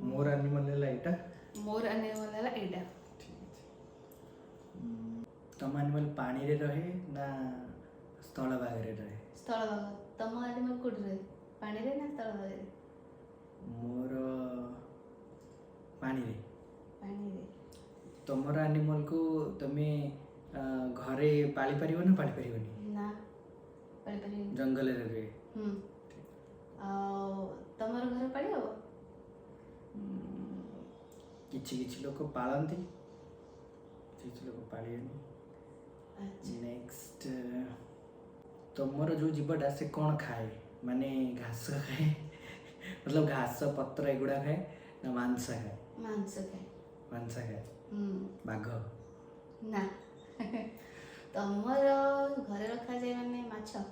ମୋର ଆନିମଲ୍ ହେଲା ଏଇଟା। ମୋର ଆନିମଲ୍ ହେଲା ଏଇଟା। ଠିକ୍ ଅଛି। ତମ ଆନିମଲ୍ ପାଣିରେ ରହେ ନା ସ୍ଥଳ ଭାଗରେ ରହେ? ସ୍ଥଳଭାଗ। ତମ ଆନିମଲ୍ କୋଉଠି ରହେ, ପାଣିରେ ନା ସ୍ଥଳଭାଗରେ? ମୋର ପାଣିରେ। ପାଣିରେ। ତମର ଆନିମଲ୍କୁ ତମେ ଘରେ ପାଳି ପାରିବ ନା ପାଳି ପାରିବନି? ନା, ପାଳିପାରିବିନି। ଜଙ୍ଗଲରେ ରୁହେ? ହୁଁ। ଆଉ ତମର ଘରେ ପାଳି ହବ? କିଛି କିଛି ଲୋକ ପାଳନ୍ତି, କିଛି କିଛି ଲୋକ ପାଳିବେନି। ନେକ୍ସଟ, ତମର ଯୋଉ ଜୀବଟା ସେ କ'ଣ ଖାଏ? ମାନେ ଘାସ ଖାଏ, ମତଲବ ଘାସ ପତ୍ର ଏଗୁଡ଼ା ଖାଏ ନା ମାଂସ ଖାଏ? ମାଂସ ଖାଏ। ମାଂସ ଖାଏ? ହୁଁ। ବାଘ? ନା। ତମର ଘରେ ରଖାଯାଏ ମାନେ ମାଛ?